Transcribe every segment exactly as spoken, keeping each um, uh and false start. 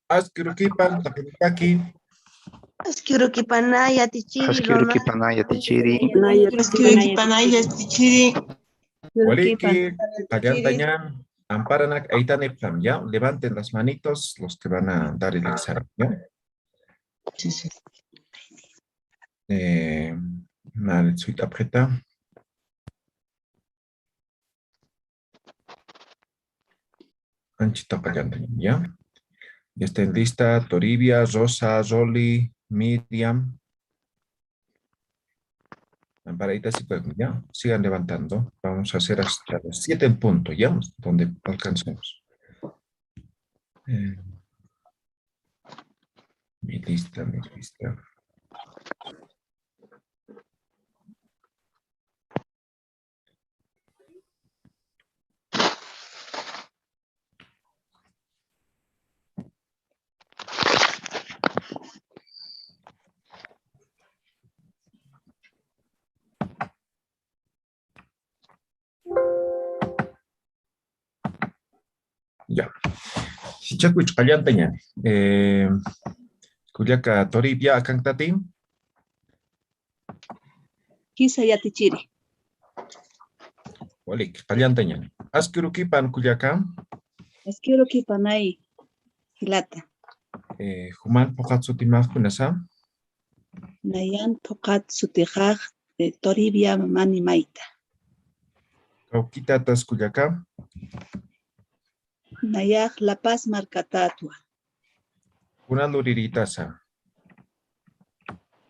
Aski urukipan, taqinitaki. Aski urukipanay yatichiri, Aski urukipanay yatichiri. Aski urukipanay yatichiri. Waliki, qallanta ñan, amparanak aytanipxam, ¿ya? Levanten las manitos los que van a dar el examen, ¿ya? Sí, sí. Eh, mal, soy tarjeta. Anchita qallanta, ¿ya? Ya está en lista, Toribia, Rosa, Roli, Miriam. Para ahí está, sí, pues, ya, sigan levantando. Vamos a hacer hasta las siete en punto, ¿ya? Donde alcancemos. Eh, mi lista, mi lista. Ya. Jichhakuch qallanta ñani. Eh, kullaka Toribia, akanktati. Jisa yatichiri. Walik, qallanta ñani. Aski urukipan kullaka. Aski urukipanay jilata. Eh, juman phuqhat sutimax kunasa. Nayan phuqhat sutixax, eh, Toribia Mamani Mayta. Kawkitatas kullaka. Nayax La Paz markatätwa. Kuna luriritasa.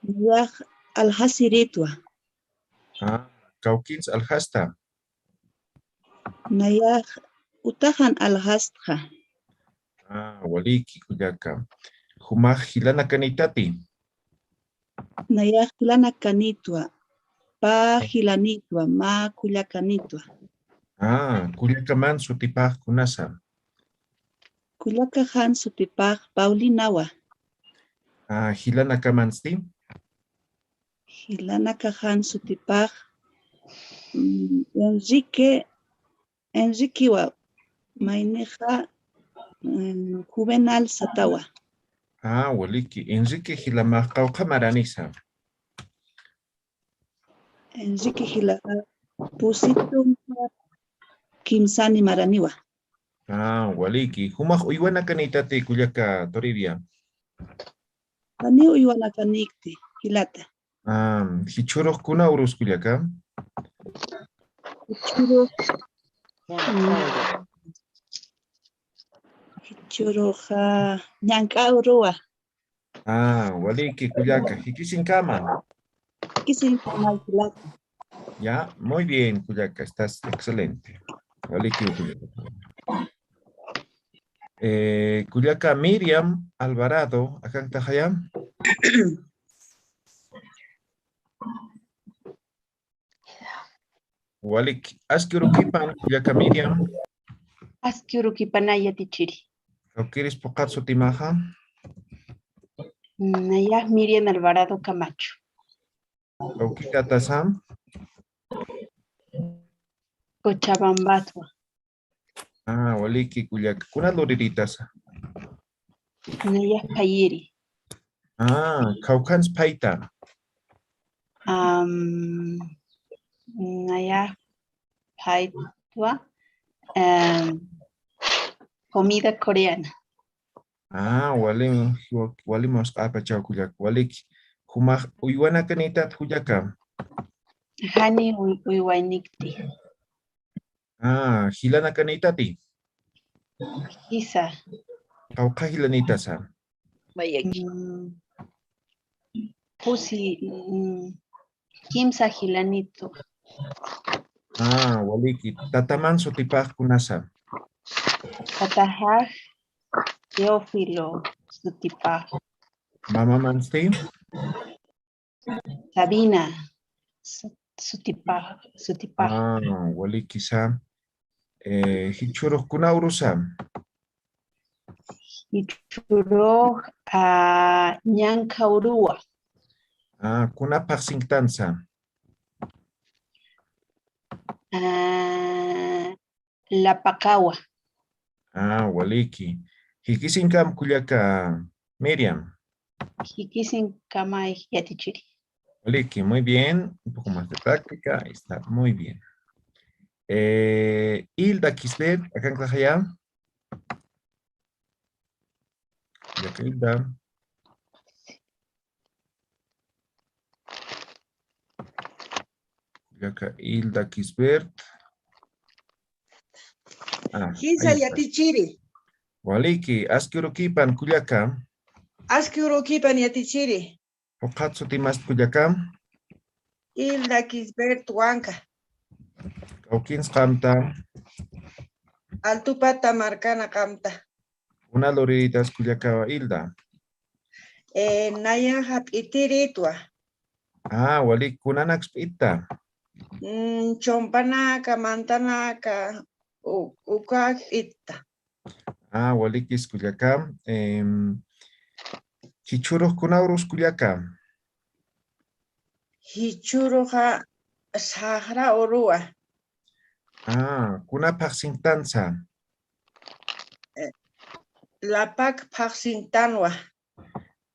Nayax aljasiritwa. Ah, kawkins aljasta. Nayax utaxan aljastxa. Ah, waliki kullaka. Jumax jilanakanitati. Nayax jilanakanitwa. Pä jilanitwa, mä kullakanitwa. Ah, kullakaman sutipax kunasa. Kullakaxan sutipax Paulinawa. Ah, jilanakamansti. Jilanakaxan sutipax, mm, Enrique, Enriquewa, maynixa, mm, Juvenal Satawa. Ah, waliki. Enrique jilamax qawqha maranisa. Enrique jilaxa pusi tunka kimsani maraniwa. Ah, waliki. Jumax uywanakanitati kullaka Toribia. Jani uywanakanïkti, jilata. Ah, jichhürux kuna urus kullaka. Jichhürux, mm, jichhürux, ah, ñank'a uruwa. Ah, waliki kullaka, jikisinkama. Jikisinkama, kullaka. Ya, muy bien, kullaka, estás excelente. Waliki, kullaka. Eh, kullaka Miriam Alvarado, akanktaya. Waliki, aski urukipan, kullaka Miriam. Aski urukipanay yatichiri. Kawkiris phuqhat sutimaxa. Nayax Miriam Alvarado Camacho. Kawkitatasa. Cochabambatwa. Ah, waliki kullaka. Kuna luriritasa. Nayax phayiri. Ah, kawkhans phayta. Am, nayax phaytwa, em, comida coreana. Ah, walim, walim musq'apachaw kullaka. Waliki, jumax uywanakanïtat kullaka. Jani uy-, uywaynikti. Ah, jilanakanïtati. Jisa. Qawqha jilanïtasa. Mayaki. Mm, pusi, mm, kimsa jilanitu. Ah, waliki. Tataman sutipax kunasa. Tataxax Teófilo sutipax. Mamamansti. Sabina su-, sutipax, sutipax. Ah, walikisa. Eh, jichhürux kuna urusa. Jichhürux, ah, ñankha uruwa. Ah, kuna phaxsinktansa. Ah, Lapaqawa. Ah, waliki. Jikisinkam kullaka Miriam. Jikisinkamay yatichiri. Waliki, muy bien. Un poco más de práctica. Está muy bien. Eh, Hilda Quisbert, akankaxaya. Kullaka Hilda. Kullaka Hilda Quisbert. Ah, jisa ahí está. Yatichiri. Waliki, aski urukipan kullaka. Aski urukipan yatichiri. Juk'at sutimasti kullaka. Hilda Quisbert Huanca. Kawkins qamta. Altupata markana qamta. Kuna luriritas kullaka Hilda. Eh, nayaxa p'itiritwa. Ah, walik, kunanaks p'itta. Mm, chumpanaka, mantanaka, u-, uka p'itta. Ah, walikis kullaka. Em, jichhurux kuna urus kullaka. Jichhuruxa saqra uruwa. Ah, kuna phaqsintansa. Eh, lapak phaqsintanwa.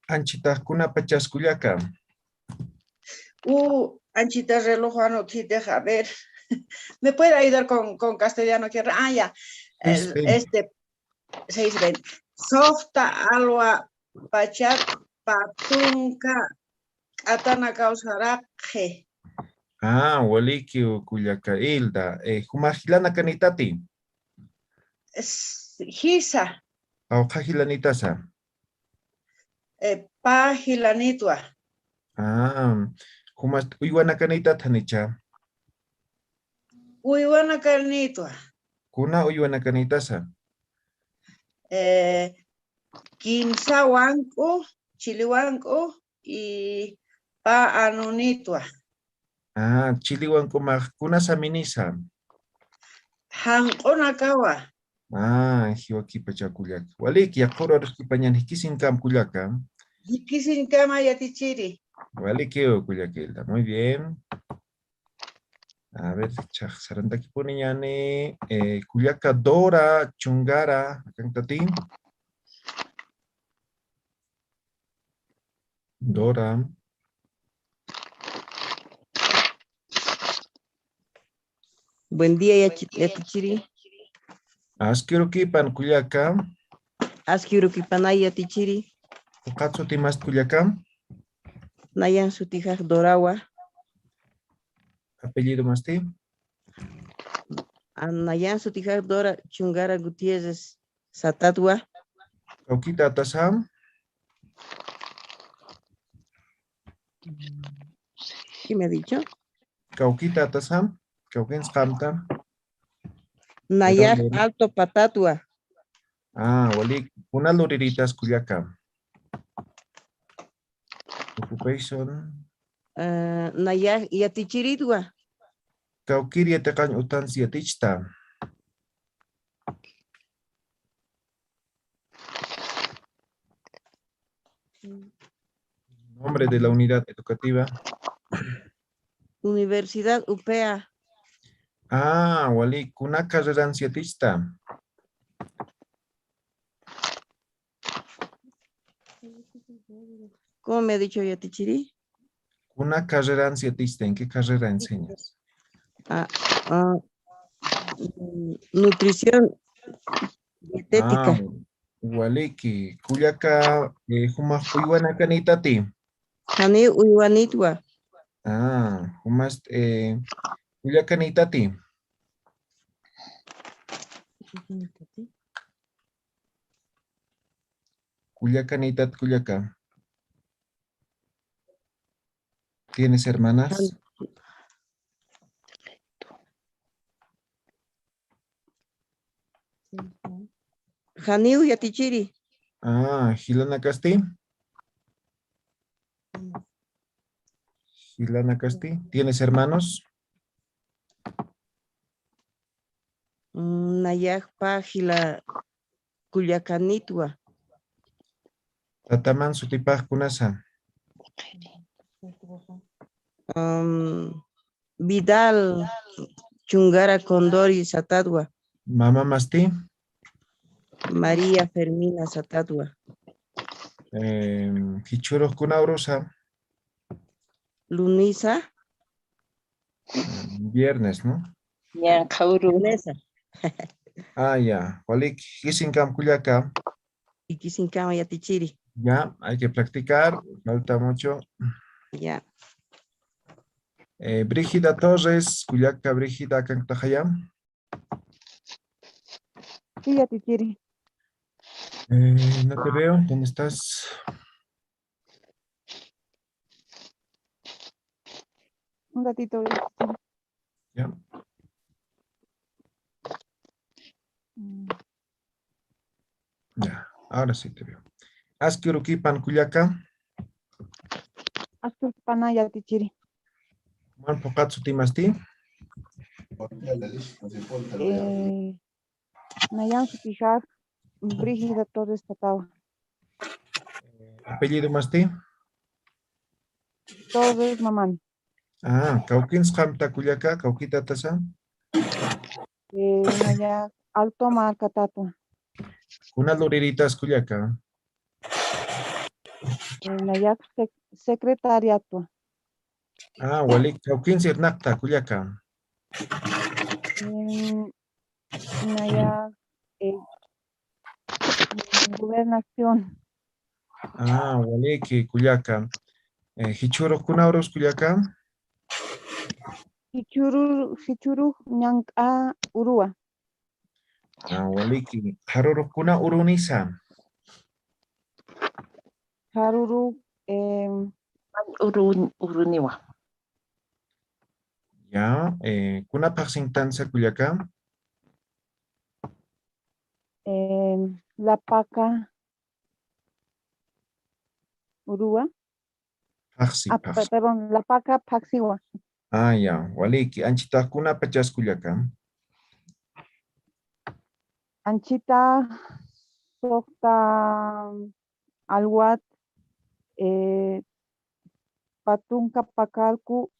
Anchitax kuna pachas kullaka. U, anchita reloj wan utjitix, a ver. ¿Me puede ayudar con, con castellano? Que, ah, ya. El, este, seis veinte. Softa alwa pachat patunka k'atanakaw saraqxi. Ah, walikiw kullaka Hilda. Eh, jumax jilanakanitati. S-, jisa. Jawqha jilanitasa. Eh, pä jilanitwa. Ah, jumast uywanakanïtat janicha. Uywanakanïtwa. Kuna uywanakanïtasa. Eh, kimsa wank'u, chili wank'u, y pä anunïtwa. Ah, chili wank'umax kuna saminisa. Janq'unakawa. Ah, jiwakipacha kullaka. Waliki, yaqhuru arusqipañan jikisinkam kullaka. Jikisinkama yatichiri. Walikiw kullaka Hilda. Muy bien. A ver, chax sarantakipuniñani, eh, kullaka Dora Chungara, akanktati. Dora. Buen día, yachi-, yatichiri. Aski urukipan kullaka. Aski urukipanay yatichiri. Juk'at sutimasti kullaka. Nayan sutixax Dorawa. Apellido masti. Ah, nayan sutixax Dora Chungara Gutiérrez Satatwa. Kawkïtasa. ¿Qué me ha dicho? Kawkïtasa, kawkins qamta. Nayax Alto Patatwa. Ah, walik, kuna luriritas kullaka. Occupation. Ah, nayax yatichiritwa. Kawkïr yatiqañ utansi yatichta. Nombre de la unidad educativa. Universidad Upea. Ah, walik, kuna carreransi yatichta. ¿Cómo me ha dicho yatichiri? Kuna carreransi yatichta, ¿en qué carrera enseñas? Ah, ah, mm, nutrición dietética. Ah, waliki, kullaka, eh, jumax uywanakanïtati. Janiw uywanïtwa. Ah, jumast, eh, kullakanïtati. Kullakanïtat kullaka. ¿Tienes hermanas? Janiw yatichiri. Ah, jilanakasti. Jilanakasti. ¿Tienes hermanos? Mm, nayax pä jila kullakanïtwa. Tataman sutipax kunasa. Um, Vidal Chungara Condori Satatwa. ¿Mamamasti? María Fermina Satatwa. Em, jichhürux kuna urusa. Lunisa. Em, viernes, ¿no? Ñanqha uru. Lunisa. Ah, ya. Walik, jikisinkam kullaka. Jikisinkama yatichiri. Ya, hay que practicar. Falta mucho. Ya. Eh, Brígida Torres, kullaka Brígida, akantaxaya. Sí, yatichiri. Eh, no te veo. ¿Dónde estás? Un ratito. Ya. Mm, Ya, ahora sí te veo. Aski urukipan kullaka. Aski urukipan yatichiri. ¿Juman phuqhat sutimasti? Eh, nayan sutixax Brígida Torres Tatawa. ¿Apellido masti? Torres Mamani. Ah, kawkins qamta kullaka, kawkitatasa. Eh, naya Alto Marca Tatwa. Kuna luriritas kullaka. Eh, naya sec- secretariatwa. Ah, walik, kawkins irnaqta kullaka. Eh, naya eh, gobernación. Ah, waliki kullaka. Eh, jichhürux kuna urus kullaka. Jichhürux, jichhürux ñanq'a uruwa. Ah, waliki. Qharürux kuna urunisa. Qharürux em, Urun, uruniwa. Ya, eh, kuna phaxsintansa kullaka. Em, La Paca uruwa. Phaxsi, Ah, pe- phaxsi. Perdón, La Paca phaxiwa. Ah, ya, waliki. Anchitax kuna pachas kullaka. Anchita sokta alwat eh, patunka pakarku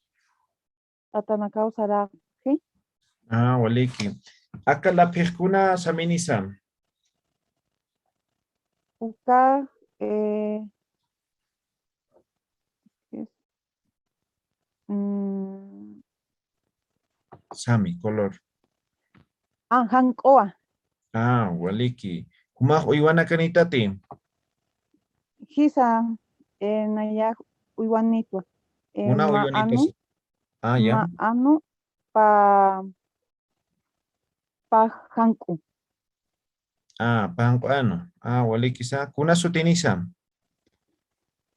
tatanakaw saraxi. Ah, waliki. Aka laphiqkuna saminisa. Uka eh, es- mm, Sami, color. Ah, jank'owa. Ah, waliki. Jumax uywanakanitati. Jisa eh, nayax uywanitwa. Eh, Kuna ma uywanitas. anu, Ah, ya. ma anu pa pa jank'u. Ah, panq'anu. Ah, walikisa. Kuna sutinisa.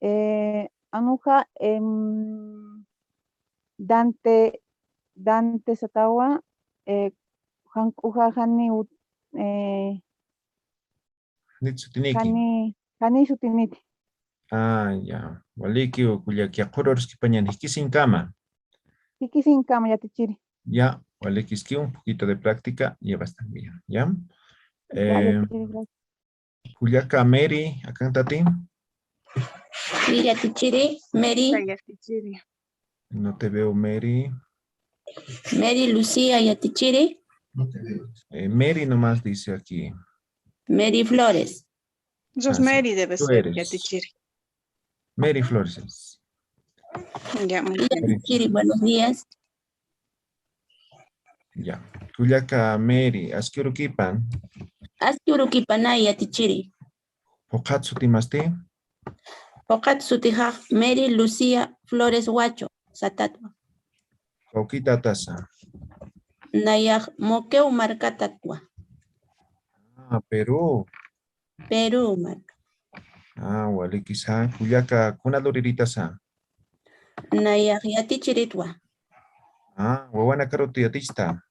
Eh, anuxa em, Dante Dante Satawa eh, jank'uxa jani ut- eh, Nit sutiniki. jani jani sutiniti. Ah, ya. Waliki, kullaka, qhururskipañan, jikisinkama. Jikisinkama yatichiri. Ya, walikiski, un poquito de práctica, ya va a estar bien, ¿ya? Ya, Eh, yatichiri, gracias. Kullaka Mary, akantati. Sí, yatichiri, Mary. Yatichiri. No te veo, Mary. Mary Lucía, yatichiri. Eh, Mary nomás dice aquí. Mary Flores. Rosemary debe ser, yatichiri. Mary Flores. Ya, muy bien. Yatichiri, buenos días. Ya. Kullaka Mary, aski urukipan. Aski urukipanay, yatichiri. Phuqhat sutimasti? Phuqhat sutixax Mary Lucía Flores Huacho Satatwa. Kawkitatasa? Nayax Moqueo markatatwa. Ah, Perú. Perú marka. Ah, walikisa. Kullaka, kuna luriritasa? Nayax yatichiritwa. Ah, wawanakarutu yatichta.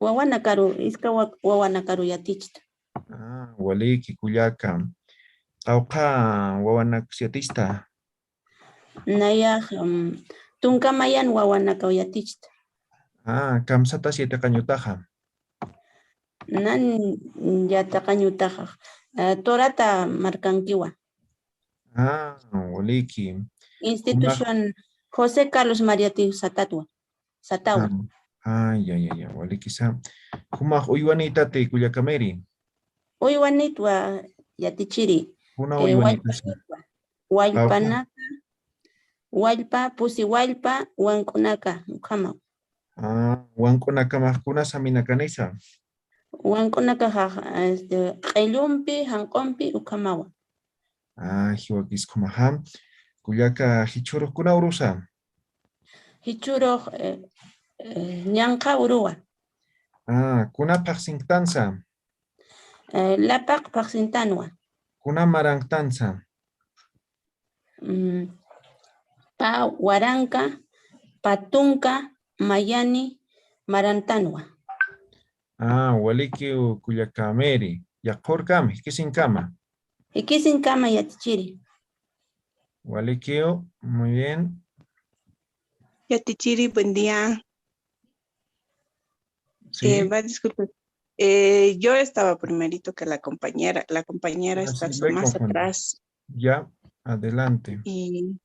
Wawanakaru, iska wa- wawanakaru yatichta. Ah, waliki, kullaka. Qawqha wawanakus yatichta. Nayax um, tunka mayan wawanakaw yatichta. Ah, kamsatas yatiqañutaxa. Nan yatiqañutaxa. Eh, Torata markankiwa. Ah, waliki. Institución José Carlos María Tío Satatwa. Satawa. Ah, ah, ya, ya, ya, walikisa. Jumax uywanitati, kullaka Mary. Uywanitwa yatichiri. Kuna eh, uywanitasa. Wallpanitwa. Wallpanaka, wallpa, pusi wallpa, wank'unaka, ukhamaw. Ah, wank'unakamax kuna saminakanisa. Wank'unakaxa, este, q'illumpi, janq'umpi, ukhamawa. Ah, jiwakis khumaxa. Kullaka jichhurux kuna urusa. Jichhurux, eh, eh, ñanqha uruwa. Ah, kuna phaxsinktansa. Eh, lapaq phaxsintanwa. Kuna maranktansa. Mm, pa waranka, pa tunka, mayani, marantanwa. Ah, walikiw kullaka Mary. Yaqhurkam, jikisinkama. Jikisinkama yatichiri. Walikiw, muy bien. Yatichiri, buen día. Sí. Eh, va, disculpe. Eh, yo estaba primerito que la compañera. La compañera ah, está sí, más atrás. Ya, adelante. Y,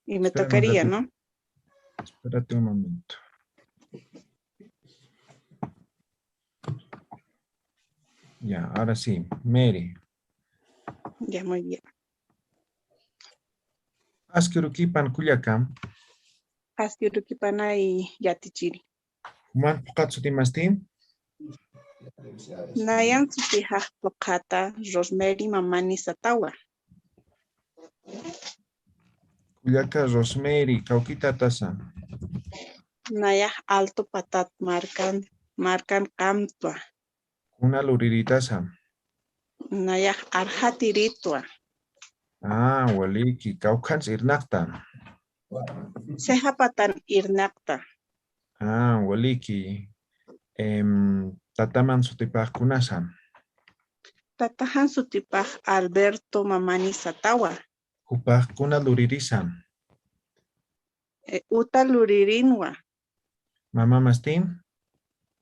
y me tocaría, ¿no? Espérate un momento. Ya, ahora sí, Mary. Ya, muy bien. Aski urukipan kullaka. Aski urukipanay yatichiri. Juman phuqhat sutimasti? Nayan sutijax phuqhata Rosemary Mamani Satawa. Kullaka Rosemary, kawkitatasa. Nayax Alto Patat markan, markan qamtwa. Kuna luriritasa. Nayax Arjatiritwa. Ah, waliki, kawkhans irnaqta. Ceja Patan irnaqta. Ah, waliki. Em, tataman sutipax kunasa. Tatajan sutipax Alberto Mamani Satawa. Jupax kuna luririsa. Eh, uta luririnwa. Mamamasti?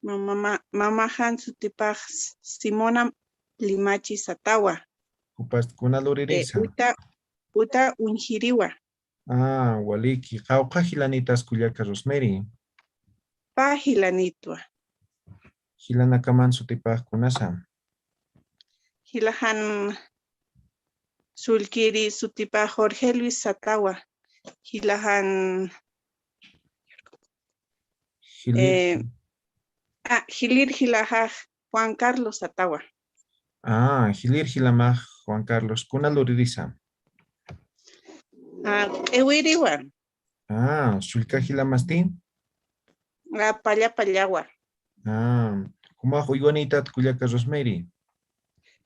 Mamama, mamajan sutipax Simona Limachi Satawa. Jupas kuna luririsa. Eh, uta, uta uñjiriwa. Ah, waliki. Qawqha jilanitas kullaka Rosemary. Pa jilanitwa. Jilanakaman sutipax kunasa. Jilajan Sullkiri sutipax Jorge Luis Satawa. Jilajan Jilir. Eh, ah, Jilir jilajax Juan Carlos Satawa. Ah, Jilir jilamax Juan Carlos. Kuna luririsa. Ah, Q'iwiriwa. Ah, Sullka jilamasti. Ah, Palla Pallawa. Ah, jumax uywanitat kullaka Rosemary.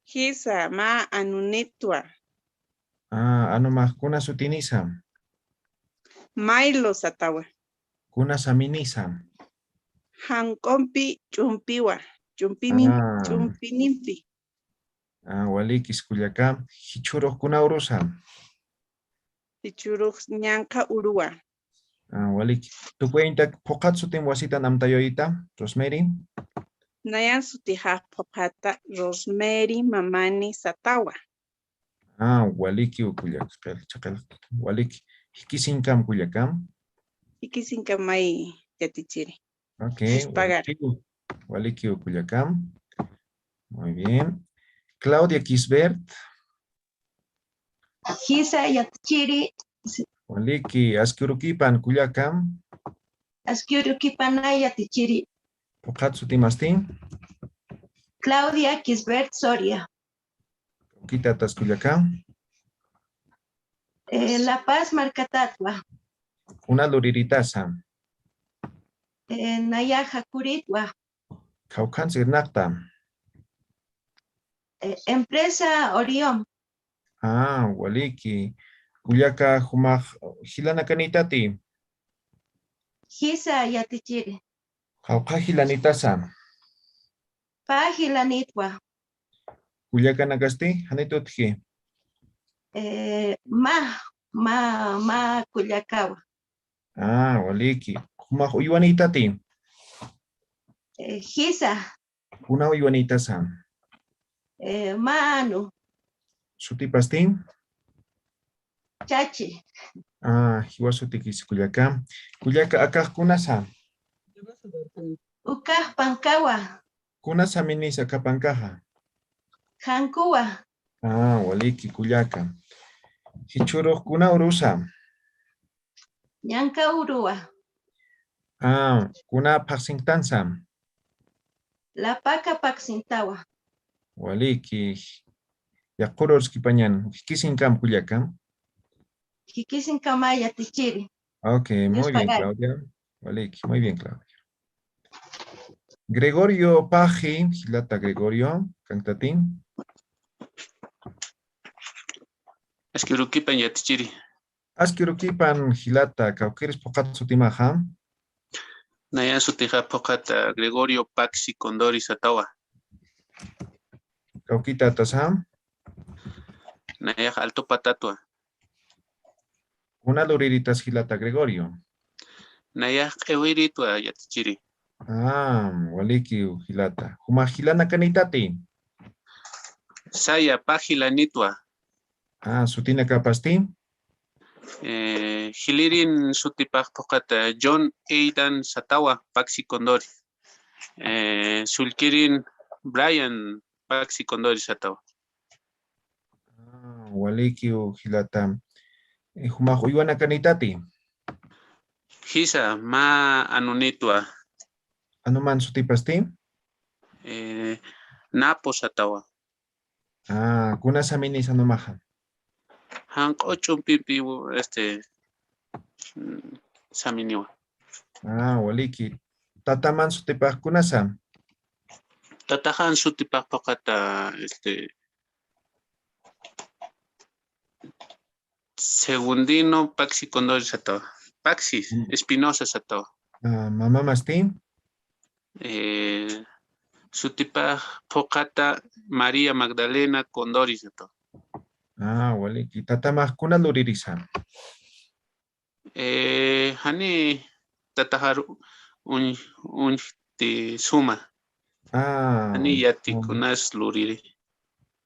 Jisa, mä Anunitwa. Ah, anumax kuna sutinisa. Maylo Satawa. Kuna saminisa. Janq'umpi ch'umpiwa. Ch'umpini, ah, ch'umpinimpi. Ah, walikis kullaka. Jichhurux kuna urusa. Jichhurux ñanqha uruwa. Ah, waliki. Tukuyañtak phuqhat sutim wasitan amtayuyta, Rosemary. Nayan sutijax phuqhata Rosemary Mamani Satawa. Ah, waliki kullaka, qil, chaqil, waliki. Jikisinkam kullakam. Jikisinkamay yatichiri. Ok, waliki, waliki kullakam. Muy bien. Claudia Quisbert. Jisa yatichiri. Waliki, aski urukipan kullakam. Aski urukipanay yatichiri. Phuqhat sutimasti. Claudia Quisbert Soria. Kawkitatas kullaka. Eh, La Paz markatatwa. Kuna luriritasa. Eh, nayax Jacuritwa. Kawkhans irnaqta. Eh, empresa Orión. Ah, waliki. Kullaka jumax jilanakanïtati. Jisa yatichiri. Qawqha jilanitasa. Pä jilanitwa. Kullakanakasti, janit utji. Eh, mä, mä, mä kullakawa. Ah, waliki. Jumax uywanïtati. Eh, jisa. Kuna uywanïtasa. Eh, mä Anu. Sutipasti. Chachi. Ah, jiwasutikis kullaka. Kullaka, akax kunasa. Ukax pankawa. Kuna saminis aka pankaxa. Jankuwa. Ah, waliki kullaka. Jichhürux kuna urusa. Ñanka uruwa. Ah, kuna phaxsinktansa. Lapaka phaxsintawa. Waliki. Yaqhürurskipañan. Jikisinkam kullaka. Jikisinkama yatichiri. Ok, muy bien, Claudia. Waliki, muy bien, Claudia. Gregorio Paji, jilata Gregorio, kanktatin. Aski urukipan yatichiri. Aski urukipan jilata, kawkïris phuqhat sutimaxa. Nayax sutixa phuqhat, ah, Gregorio Paxi Condori satawa. Kawkïtatasa. Nayax Alto Patatwa. Kuna luriritas jilata Gregorio. Nayax Q'iwiritwa yatichiri. Ah, walikiw jilata. Jumax jilanakanïtati. Saya, pä jilanitwa. Ah, sutinakapasti. Eh, jilirin sutipax phuqhat, eh, John Aidan satawa, Paxi Condori. Eh, sullkirin Brian Paxi Condori satawa. Ah, walikiw jilata. Eh, jumax uywanakanïtati. Jisa, mä anunitwa. Anuman sutipasti. Eh, Napo satawa. Ah, kuna samini sanumaxa. Janq'u ch'umpimpi, este, mm, saminiwa. Ah, waliki. Tataman sutipax kunasa. Tataxan sutipax phuqhata, este, Segundino Paxi Condori satawa. Paxi Espinosa satawa. Ah, mamamasti. Eh, sutipax phuqhata María Magdalena Condori satawa. Ah, waliki. Tatamax kuna luririsa. Eh, jani tataxar uñ-, uñjti suma. Ah, jani yatikunas luriri.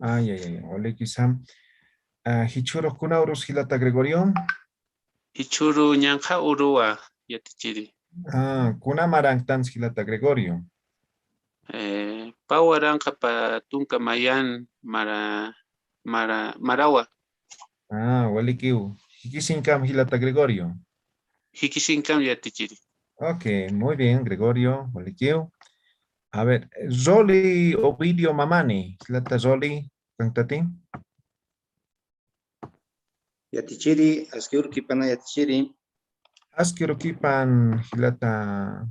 Ay, ay, ay, waliki sam. Ah, jichhürux kuna urus jilata Gregorio. Jichhüru ñanqha uruwa yatichiri. Ah, kuna maranktan jilata Gregorio. Eh, pä waranqa pä tunka mayan mara, mara, marawa. Ah, walikiw. Jikisinkam jilata Gregorio. Jikisinkam yatichiri. Ok, muy bien, Gregorio, walikiw. A ver, Roli Ovidio Mamani, jilata Roli, kanktatin. Yatichiri, aski urukipana yatichiri. Aski urukipan jilata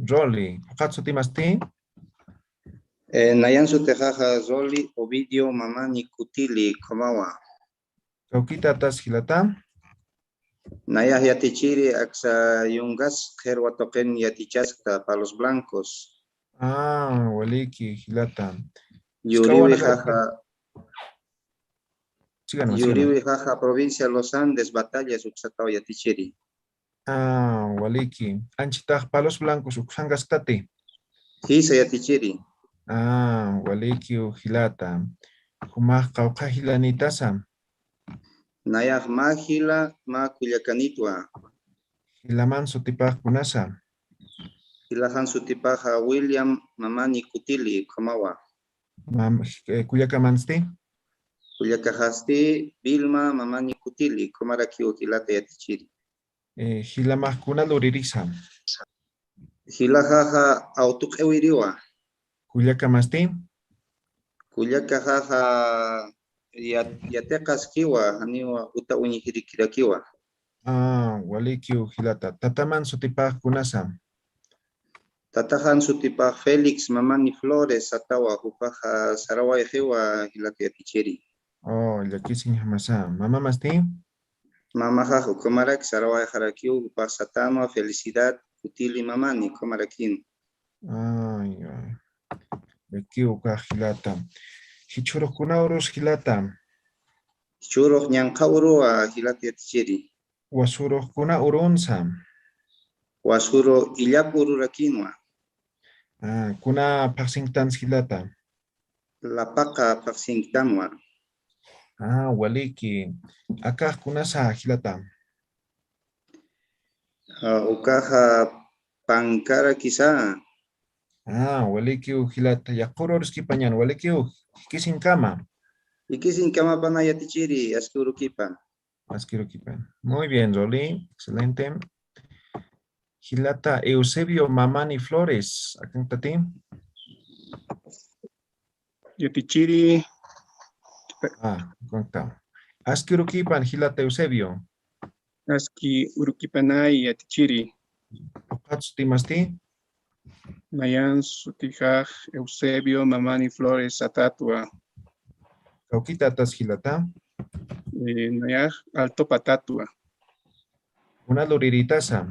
Roli, phuqhat sutimasti. Eh, nayan sutixaxa Roli Ovidio Mamani Kutili, Khomawa. Kawkïtatas jilata. Nayax yatichiri aksa yungas qhirwa tuqin yatichaskta Palos Blancos. Ah, waliki jilata. Yuriwi jaja, sigan, sigan. Yuriwi jaja provincia Los Andes, Batallas uksataw yatichiri. Ah, waliki. Anchitax Palos Blancos uksankaskti. Jisa yatichiri. Ah, walikiw jilata. Jumax qawqha jilanïtasa. Nayax mä jila, mä kullakanïtwa. Jilaman sutipax kunasa. Jilaxan sutipaxa William Mamani Kutili, Khomawa. Mam-, eh, kullakamansti. Kullakaxasti Vilma Mamani Kutili, Khomarakiw jilata yatichiri. Eh, jilamax kuna luririsa. Jilaxaxa Awtuq'iwiriwa. Kullakamasti. Kullakaxaxa yat-, yatiqaskiwa, janiwa uta uñjirikirakiwa. Ah, walikiw jilata. Tataman sutipax kunasa. Tataxan sutipax Félix Mamani Flores satawa, jupaxa sarawayxiwa jilata yatichiri. Oh, llakisiñjamasa. Mamamasti. Mamaxax ukhamarak sarawayxarakiw, jupax satanwa Felicidad Kutili Mamani, ukhamarakin. Ay, ay. Llakiw ukax jilata. Jichhürux kuna urus jilata. Jichhürux ñanqha uruwa jilata yatichiri. Wasürux kuna urunsa. Wasürux illap ururakinwa. Ah, kuna phaxsinktans jilata. Lapaqa phaxsinktanwa. Ah, waliki. Akax kunasa jilata. Ah, ukaxa pankarakisa. Ah, walikiw jilata, yaqhur uruskipañan, walikiw, jikisinkama. Jikisinkamapanaya yatichiri, aski urukipan. Aski urukipan. Muy bien, Roli, excelente. Jilata Eusebio Mamani Flores, akankasti. Yatichiri. Ah, akanktwa. Aski urukipan, jilata Eusebio. Aski urukipanay yatichiri. Phuqhat sutimasti? Nayan sutixax Eusebio Mamani Flores Satatwa. Kawkitatas jilata? Eh, nayax Altopa tatwa. Kuna luriritasa?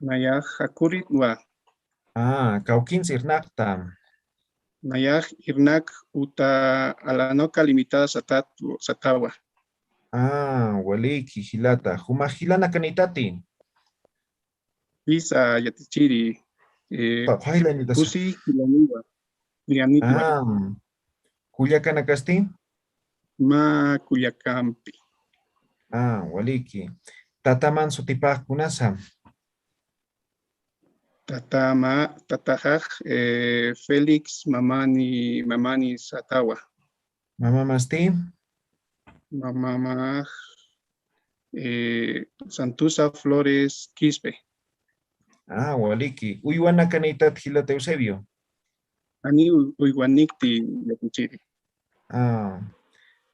Nayax Jakuritwa. Ah, kawkins irnaqta. Nayax irnaq uta Alanoca Limitada Satatwa, Satawa. Ah, waliki, jilata. Jumax jilanakanïtati? Jisa yatichiri, eh, Phuqhat jilanitas. Pusi jilaniwa. Jilaniwa. Ah, kullakanakasti? Mä kullakampi. Ah, waliki. Tataman sutipax kunasa? Tatama, tataxax, eh, Félix Mamani, Mamani Satawa. Mamamasti? Mamamax, eh, Santusa Flores Quispe. Ah, waliki. Uywanakanïtat jilata Eusebio? Janiw uywanikti yatichiri. Ah,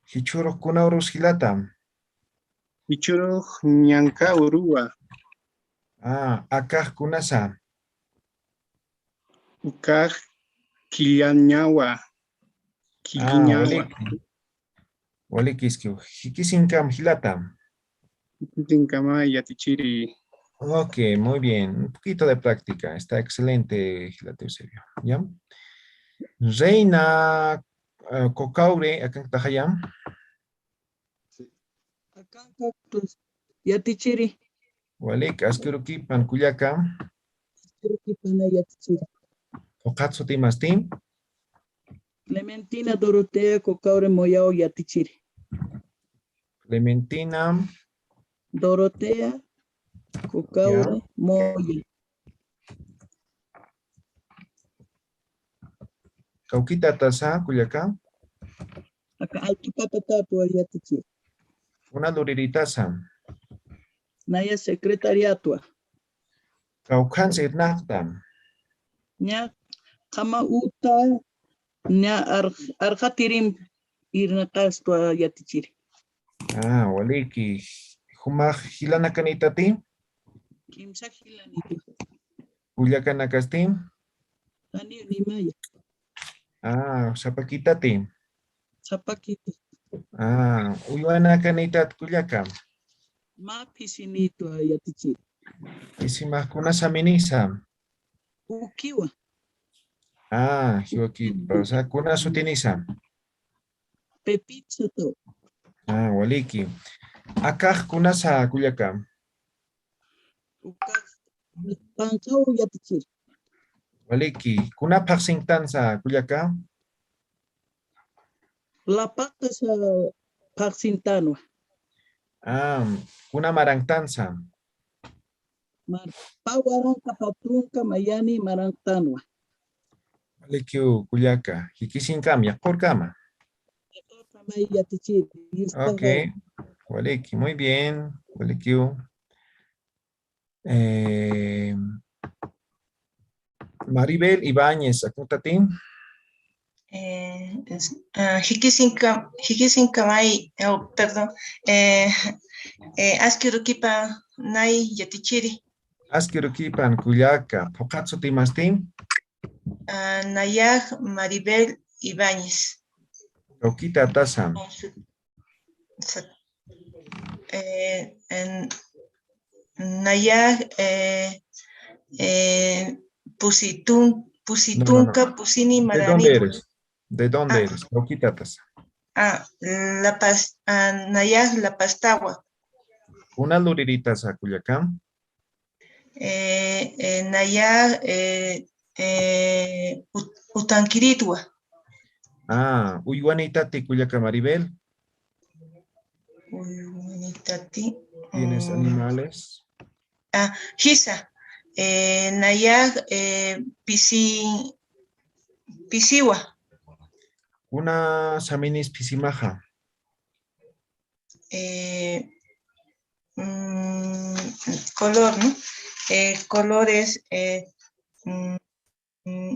jichhürux kuna urus jilata? Jichhürux ñanka uruwa. Ah, akax kunasa? Ukax Killañawa. Ah, Killañawa. Waliki. Walikiskiw. Jikisinkam jilata. Jikisinkama yatichiri. Ok, muy bien. Un poquito de práctica. Está excelente, jilata Eusebio. ¿Ya? Reina, ah, Cocaure, akanktaxaya. Akankaktus yatichiri. Walik, aski urukipan kullaka. Aski urukipana yatichiri. Phuqhat sutimasti? Clementina Dorotea Cocaure Moyao yatichiri. Clementina. Dorotea Cocaure Moya. Kawkitatasa, kullaka? Aka Altopa tatwa yatichiri. Kuna luriritasa? Naya secretariatwa. Kawkhans irnaqta? Ña qhama uta, ña arx-, arxatirim irnaqastwa yatichiri. Ah, waliki. Jumax jilanakanïtati? Kimsa jilanïtati. Kullakanakasti? Janiw nimaya. Ah, sapakitati? Sapakiti. Ah, uywanakanïtat kullaka? Mä phisinïtwa yatichiri. Phisimax kunasa minisa? Ukiwa. Ah, jiwakipasa. Kuna sutinisa? Pepitsa taw. Ah, waliki. Akax kunasa kullaka? Ukax pankaw yatichiri. Waliki. Kuna phaxsinktansa kullaka? Lapaqtasa phaxsintanwa. Ah, kuna maranktansa? Mar-, pä waranqa pä tunka mayani maranktanwa. Walikiw kullaka, jikisinkama, yaqhürkama. Yaqhürkama yatichiri. Ok, waliki, muy bien, walikiw. Eh, Maribel Ibáñez, akankasti? Eh, es-, ah, jikisinkam-, jikisinkamay, oh, perdón. Eh, eh, aski urukipanay yatichiri. Aski urukipan kullaka, phuqhat sutimasti? Ah, nayax Maribel Ibáñez. Kawkitatasa? Sa-, eh, en, nayax, eh, eh, pusitun-, pusitunka, no, no, no, pusini marani. ¿De dónde eres? ¿De dónde eres? Kawkitatasa? Ah, La Paz, ah, nayax La Pastawa. Kuna luriritasa kullaka? Eh, eh, nayax, eh, eh, Ut-, Utankiritwa. Ah, uywanïtati kullaka Maribel? Uywanïtati. ¿Tienes, mm, animales? Ah, jisa. Eh, nayax, eh, pisi, pisiwa. Kuna saminis pisimaxa. Eh, mm, color, ¿no? Eh, colores, eh, mm, mm,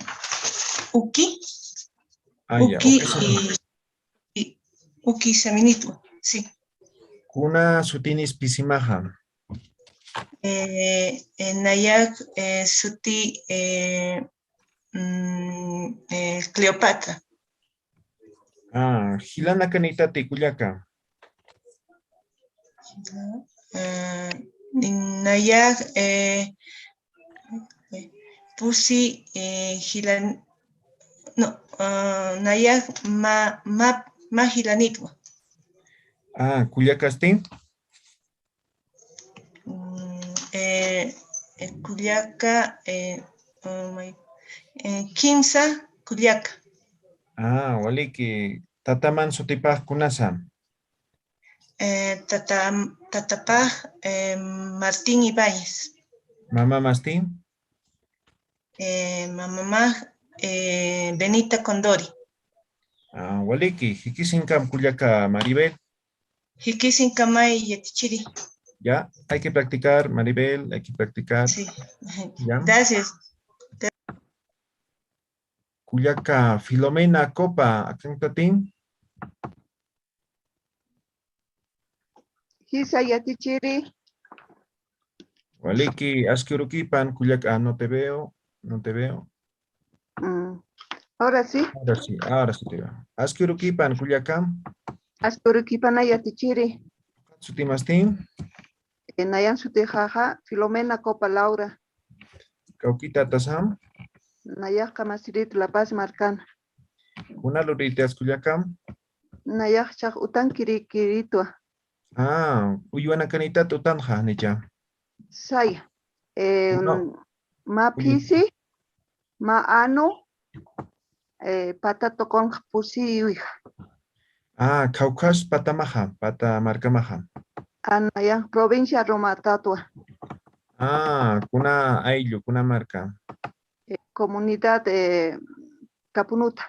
uki. Ah, ya, uki uki sami- y, y uki saminitwa, sí. Kuna sutinis pisimaxa. Eh, eh, nayax, eh, suti, eh, mm, eh, Cleopatra. Ah, jilanakanïtati kullaka. Ah, nayax, eh, pusi, eh, jilan, no, ah, nayax ma, ma, ma jilanitwa. Ah, kullakasti. Mm, eh, eh, kullaka, eh, oh my, eh, kimsa kullaka. Ah, waliki, tataman sutipax kunasa. Eh, tata, tatapax, eh, Martín Ibáñez. Mamamasti. Eh, mamamax, eh, Benita Condori. Ah, waliki, jikisinkam kullaka Maribel. Jikisinkamay yatichiri. Ya, hay que practicar, Maribel, hay que practicar. Sí. Ya. Gracias. Kullaka Filomena Copa, akantatin. Jisa yatichiri. Waliki, aski urukipan, kullaka, ah, no te veo, no te veo. Mm, ahora sí. Ahora sí, ahora sí te veo. Aski urukipan, kullaka. Aski urukipan yatichiri. Sutimasti. Eh, nayan sutixaxa, Filomena Copa Laura. Kawkïtatasam. Nayax Kamasirit La Paz markan. Kuna lurïtas kullaka. Nayax chax Utankiri kiritwa. Ah, uywanakanïtat utanxa, nicha. Saya. Eh, no. Ma phisi, ma anu, eh, pata tuqunx pusi uyja. Ah, Caucas patamaxa, pata markamaxa. Ana ya, provincia Roma tatwa. Ah, kuna ayllu, kuna marka. Eh, comunidad, eh, Kapunuta.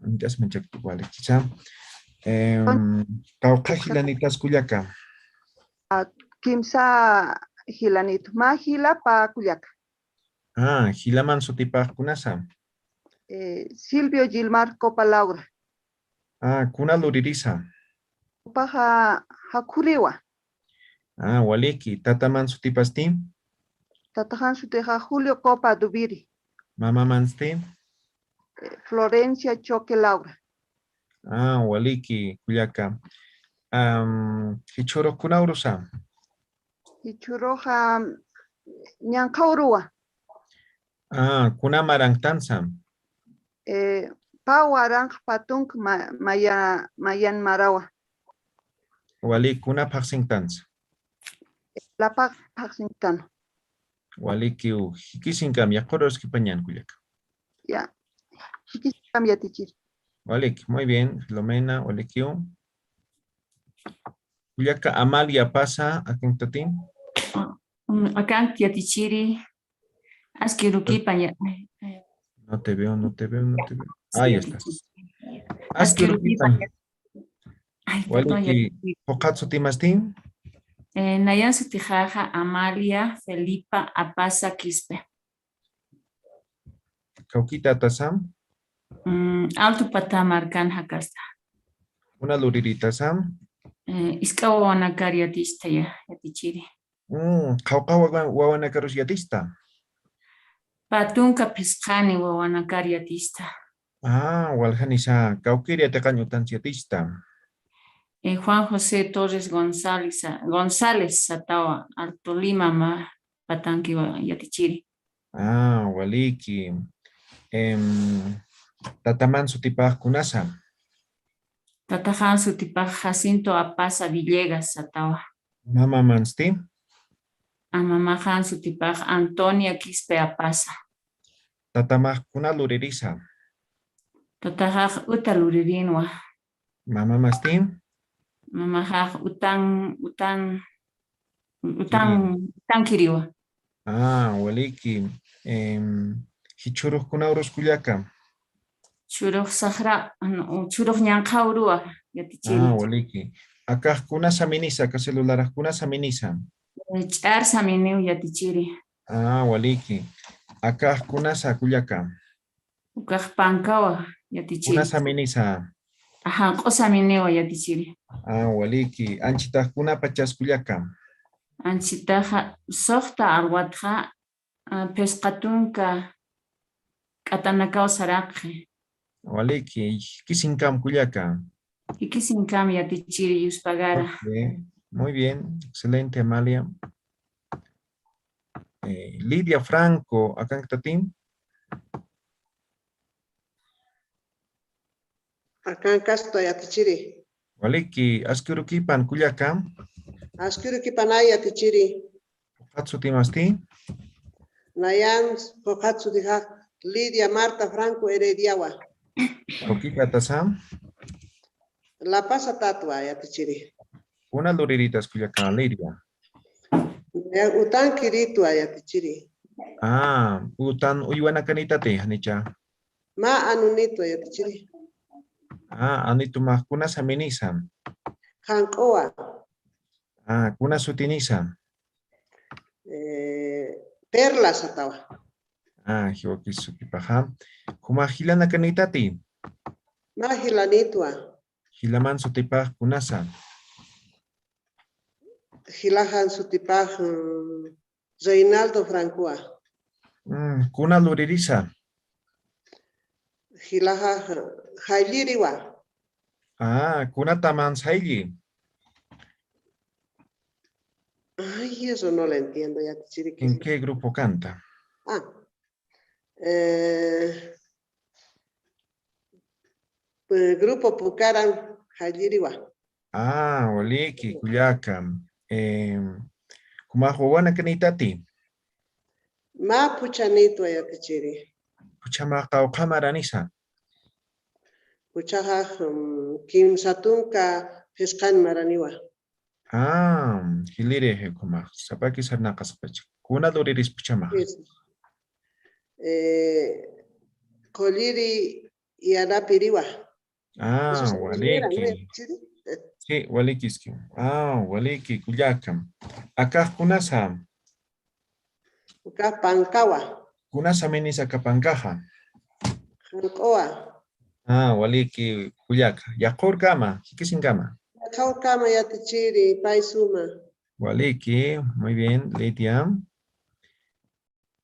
Entonces, me check igual, quizá. Em, Cauca jilanitas kullaka. Ah, kimsa jilanit, ma jila pa kullaka. Ah, jilaman sutipax kunasa. Eh, Silvio Gilmar Copa Laura. Ah, kuna luririsa. Copaxa jakhuriwa. Ah, waliki. Tataman sutipasti. Tataxan sutixa Julio Copa Dubiri. Mamamansti. Eh, Florencia Choque Laura. Ah, waliki, kullaka. Am, jichhürux kuna urusa. Jichhüruxa ñanqha uruwa. Ah, kuna marantansa. Eh, pä waranx pä tunk ma-, maya-, mayan marawa. Wali, kuna phaxsintansa. Lapax phaxsintan. Walikiw, jikisinkam, yaqhürus kipañan kullaka. Ya, jikisinkam yatichir. Walik, muy bien, Filomena, walikiw. Kullaka Amalia Pasa, akantatin. Mm, akan yatichiri, aski urukipan ya. No te veo, no te veo, no te veo. Ahí estás. Aski urukipan. Ay, perdón, ya. Waliki, phuqhat sutimasti? Eh, nayan sutixaxa Amalia Felipa Apasa Quispe. Kawkïtatasam? Mm, Alto Patá markan jakasta. Kuna luriritasa? Eh, isk'a wawanakar yatista ya, yatichiri. Mm, qhawqha wawa-, wawanakarus yatista? Pä tunka phisqani wawanakar yatista. Ah, waljanisa, kawkïri yatiqañ utansi yatista. Eh, Juan José Torres González, González satawa, Alto Lima mä patankiwa yatichiri. Ah, waliki. Em, tataman sutipax kunasa? Tataxan sutipax Jacinto Apaza Villegas satawa. Mamamansti? A, mamaxan sutipax Antonia Quispe Apaza. Tatamax kuna luririsa? Tataxax uta luririnwa. Mamamasti? Mamaxax utan, utan, utan, utan kiriwa. Ah, waliki. Em, jichhurux kuna urus kullaka. Chhurux saqra, no, chhurux ñanqha uruwa, yatichiri. Ah, waliki. Akax kuna saminisa, aka celularax kuna saminisa. Eh, ch'ar saminiw, yatichiri. Ah, waliki. Akax kunasa kullaka. Ukax pankawa, yatichiri. Kuna saminisa. Ajá, q'u saminiwa, yatichiri. Ah, waliki. Anchitax kuna pachas kullaka. Anchitaxa suxta alwatxa, ah, phisqa tunka k'atanakaw saraqxi. Waliki, jikisinkam kullaka. Jikisinkam, yatichiri, yuspagara. Ok, muy bien, excelente, Amalia. Eh, Lidia Franco, akanktatim. Akankasta, yatichiri. Waliki, askirukipan kullaka. Askirukipanay, yatichiri. Phuqhat sutimasti? Nayan phuqhat sutixa Lidia Marta Franco Herediawa. Kawkitasa? La Paz satatwa, yatichiri. Kuna luriritas kullaka, Lidia? Nayan Utankiritwa, yatichiri. Ah, utan uywanakanitati, janicha. Mä anunitwa, yatichiri. Ah, anitumax kuna saminisa. Janq'uwa. Ah, kuna sutinisa. Eh, Perla satawa. Ah, jiwakis sutipaxa. Jumax jilanakanitati. Mä jilanitwa. Jilaman sutipax kunasa. Jilajan sutipax, mm, Reinaldo Francoa. Mm, kuna luririsa. Jilaja jaylliriwa. Ah, kuna taman saylli. Ay, eso no lo entiendo, yatichiriki. ¿En qué grupo canta? Ah, eh, eh, grupo Pucaran jaylliriwa. Ah, waliki, kullaka. Em, jumax wawanakanitati. Mä phuchanitwa, yatichiri. Phuchha mä qawqha maranisa. Phuchhaxa, mm, kimsa tunka phisqan maraniwa. Ah, jiliri jikhumax. Sapaki sarnaqaspacha. Kuna luriris phuchhamax. Eso. Eh, qulliri yanapiriwa. Ah, eso es primera, ¿no? Waliki. Sí, walikiski. Ah, waliki, kullaka. Akax kunasa. Uka pankawa. Kuna saminisa aka pankaxa. Janq'uwa. Ah, waliki, kullaka. Yaqhurkama, jikisinkama. Yaqhurkama, yatichiri, pay suma. Waliki, muy bien, Lidia.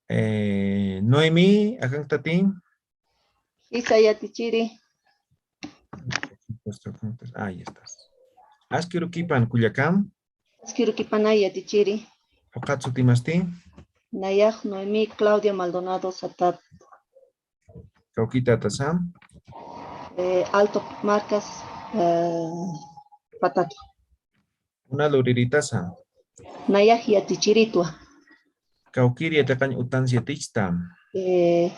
Eh, Noemí, akanktatim. Jisa, yatichiri. Ahí estás. Askirukipan kullakam. Askirukipanay, yatichiri. Phuqhat sutimasti. Nayax Noemí Claudia Maldonado Satat. Kawkitatasa. Eh, Alto Marcas, eh, Patata. Kuna luriritasa. Nayax yatichiritwa. Kawkiri yatiqañ utans yatichta. Eh,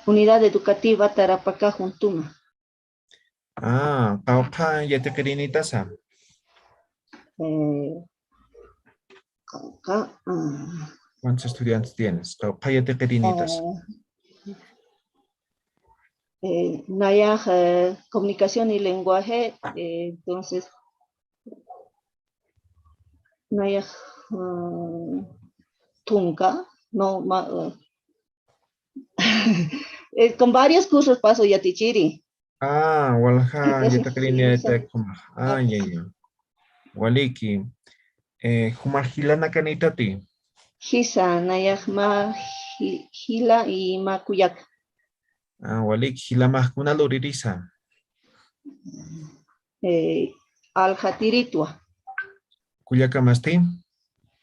Unidad Educativa Tarapacá juntuma. Ah, qawqha yatiqirinitasa. Eh, qawqha, ah. ¿Cuántos estudiantes tienes? Qawqha yatiqirinitasa. Eh, eh, nayax, eh, comunicación y lenguaje, eh, entonces, nayax, ah, tunka, no, ma-, eh, con varios cursos paso yatichiri. Ah, walja, entonces, yatiqirinitayki jumax. Ah, ya, ya. Waliki. Eh, jumax jilanakanitati. Jisa, nayax mä ji-, jila y mä kullaka. Ah, waliki, jilamax kuna luririsa. Eh, aljatiritwa. Kullakamasti.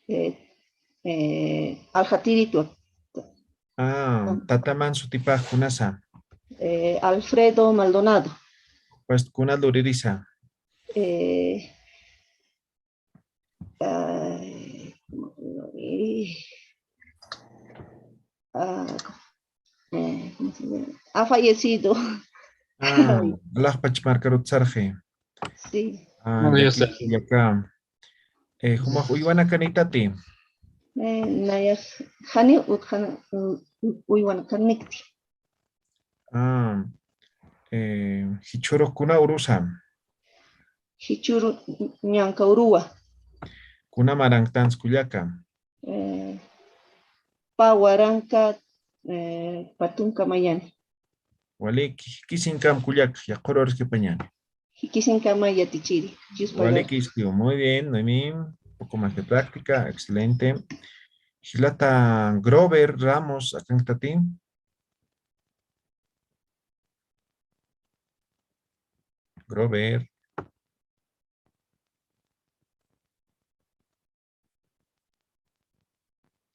Eh, eh, aljatiritwa. Ah, tataman sutipax kunasa. Eh, Alfredo Maldonado. Pues, kuna luririsa. Eh, ay, ¿cómo se llama? Eh, ah, eh, ¿cómo se llama? Ha fallecido. Ah, alaxpach markarut sarxi. Sí. Ah, ya está. Eh, jumax uywanakanitati. Eh, nayax janiw utjana, u-, u-, uywanakanïkti. Ah, eh, jichhürux kuna urusa. Jichhüru ñanka uruwa. Kuna maranktansa kullaka. Eh, pä waranka, eh, pä tunka mayani. Waliki, jikisinkam kullaka, yaqhürux arskipañäni. Jikisinkama yatichiri. Yuspaga. Waliki, iskiw. Muy bien, Noemí. Un poco más de práctica. Excelente. Jilata Grover Ramos, akankasti. Grover.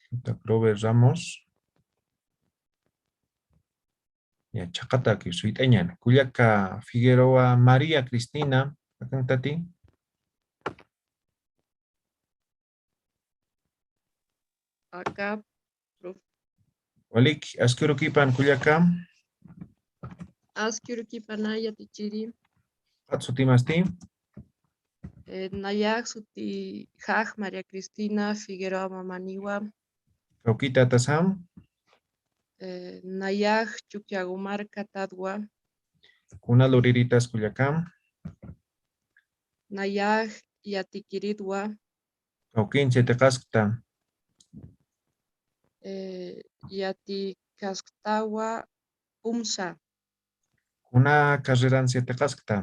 Jilata Grover Ramos. Ya, chhaqataki suyt'añäni. Kullaka Figueroa María Cristina, akankasti. Aka, profe. Waliki, aski urukipan kullaka. Aski urukipan yatichiri. Ukat sutimasti. Eh, nayax sutixax María Cristina Figueroa Mamaniwa. Kawkïtatasa. Eh, nayax Chukiyawu markatätwa. Kuna luriritas kullaka. Nayax yatikiritwa. Kawkïnsa yatiqaskta. Eh, yatiqasktawa UMSA. Kuna carreransa yatiqaskta.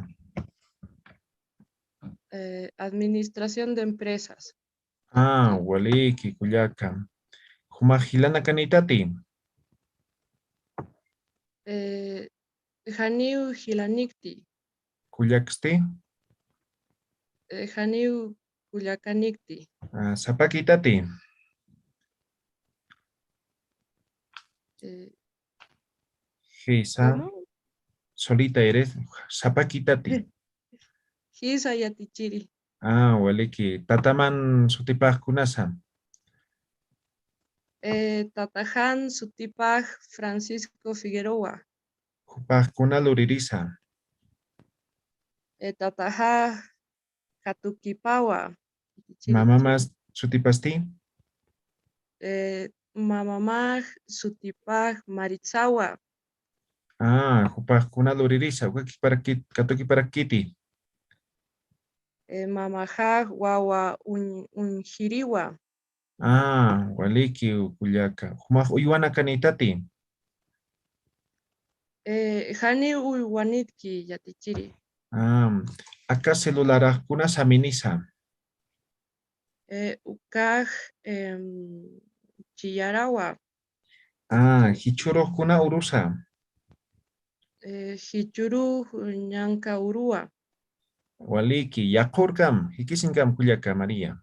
Eh, Administración de Empresas. Ah, waliki, kullaka. Jumax jilanakanïtati. Eh, janiw jilanïkti. Kullakasti. Eh, janiw kullakanikti. Ah, sapakïtati. Eh, Jisa. ¿Cómo? Solita eres. Sapakïtati. Jisa yatichiri. Ah, waliki. Tataman sutipax kunasa. Eh, tataxan sutipax Francisco Figueroa. Jupax kuna luririsa. Eh, tataxax Katukipawa. Mamamas sutipasti. Eh, mamamax sutipax Maritzawa. Ah, jupax kuna luririsa, uka kipara kit-, katukiparakiti. Eh, mamaxax wawa uñ-, uñjiriwa. Ah, waliki kullaka. Jumax uywanakanïtati. Eh, janiw uywanïtki yatichiri. Ah, aka celularax kuna saminisa. Eh, ukax, em, chiyarawa. Ah, jichhürux kuna urusa. Eh, jichhürux ñanka uruwa. Waliki, yaqhürkam, jikisinkam kullaka María.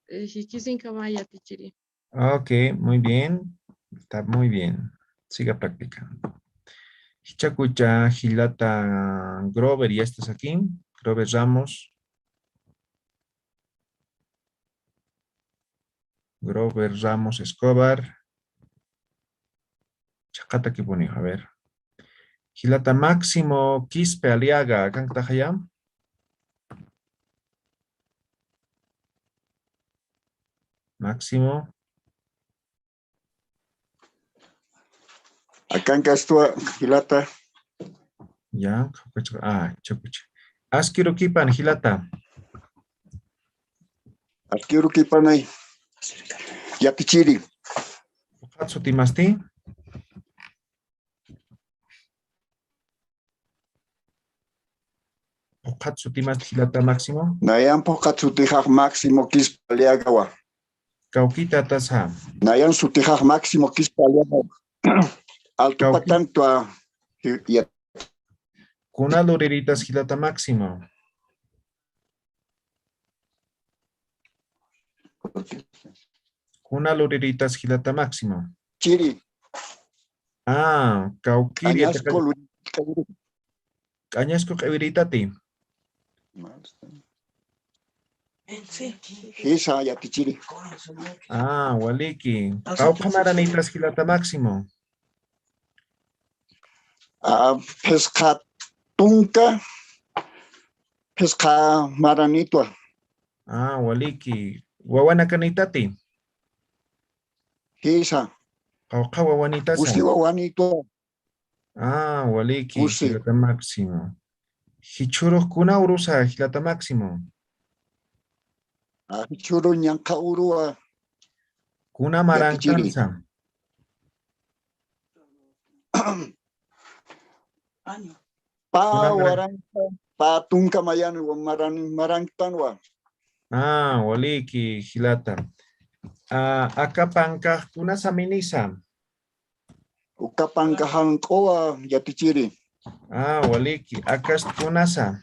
Eh, jikisinkama yatichiri. Ok, muy bien. Está muy bien. Siga practicando. Jichhakucha jilata Grover, ¿ya estás aquí? Grover Ramos. Grover Ramos Escobar. Chhaqatakipuni, a ver. Jilata Máximo Quispe Aliaga, ¿akanktaxaya? Máximo. Akankastwa, jilata. Ya, ah, chakucha. Aski urukipan, jilata. Aski urukipanay. Yatichiri. Phuqhat sutimasti? Phuqhat sutimasti jilata Máximo? Nayan phuqhat sutixax Máximo Quispe Aliagawa. Kawkïtatasa. Nayan sutixax Máximo Quispe Aliagawa. Altu Kawki- patantwa, ya. Kuna luriritas jilata Máximo. Kuna luriritas jilata Máximo. Chiri. Ah, kawkiri. Añasco luri-, K'añasku q'iwiritati. Jisa yatichiri. Ah, waliki. Qawqha maranitas jilata Máximo. Ah, phisqa tunka, phisqa maranitwa. Ah, waliki. Wawanakanïtati. Jisa. Qawqha wawanitasa. Kusi wawanitwa. Ah, waliki, Kusi. Jilata Máximo. Jichhürux kuna urusa, jilata Máximo. Ah, jichhüru ñanqha uruwa. Kuna Yatichiri. Maranktansa. Pä Kuna maran- waranka, pä tunka mayani wa maran-, maranktanwa. Ah, waliki, jilata. Ah, aka pankax kuna saminisa. Uka panka janq'uwa Yatichiri. Ah, waliki, akast kunasa.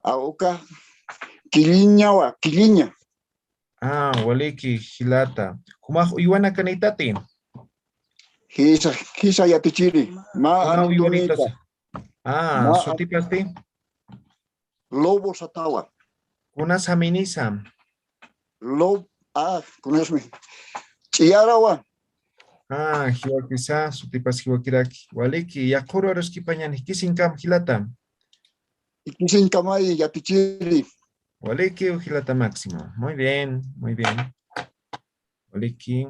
Ah, uka killiñawa, killiña. Ah, waliki, jilata. Jumax uywanakanïtati. Jisa, jisa Yatichiri. Mä Kuna anindunita. Uywanitasa. Ah, Mä sutipasti. Lobo satawa. Kuna saminisa. Lob, ah, kunasmi. Ch'iyarawa. Ah, jiwakisa, sutipas jiwakiraki. Waliki, yaqhüru aruskipañan, jikisiñkam jilata. Jikisiñkamay Yatichiri. Waliki, jilata Máximo. Muy bien, muy bien. Waliki.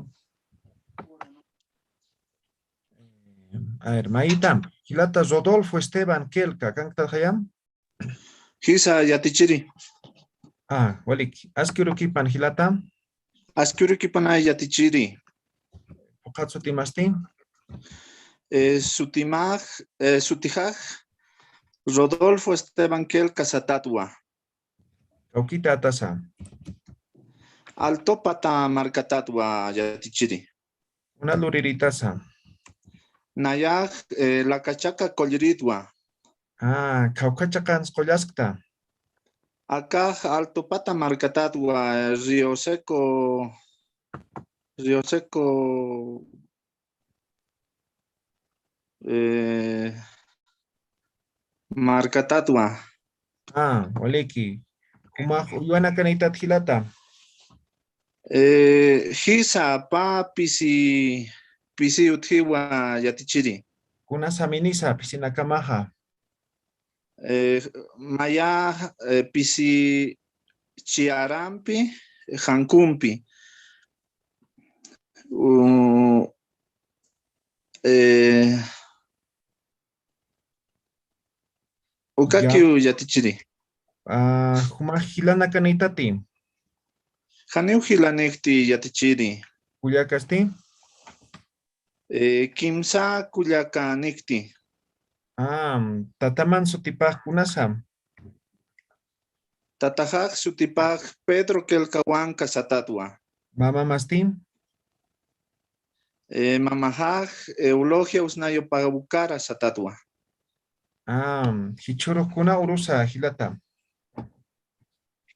Eh, a ver, mayita, jilata Rodolfo Esteban Quelca, ¿kanktarxayam? Jisa, Yatichiri. Ah, waliki. Aski urukipan jilata. Aski urukipanay Yatichiri. Phuqhat sutimasti. Eh, sutimax, eh, sutixax Rodolfo Esteban Quelca satätwa. Kawkitätasa. Altopata markatätwa Yatichiri. Kuna luriritasa. Nayax, eh, Lakachaka qulliritwa. Ah, khawkhachaqans qullaskta. Akax Altopata markatätwa, Río Seco, Río Seco, eh, markatätwa. Ah, waliki. Jumax uywanakanïtat jilata. Eh, jisa, pä pisi, pisi utjiwa Yatichiri. Kuna saminisa, pisinakamaxa. Eh, maya, eh, pisi chiyarampi, jankumpi. U, eh, ukakiw Ya. Yatichiri. Ah, jumax jilanakanïtati. Janiw jilanïkti Yatichiri. Kullakasti. Eh, kimsa kullakanïkti. Ah, tataman sutipax kunasa. Tataxax sutipax Pedro Quelcahuanca satätwa. Mamamasti. Eh, mamaxax Eulogia Usnayo Paucara satätwa. Ah, jichhürux kuna urusa jilata.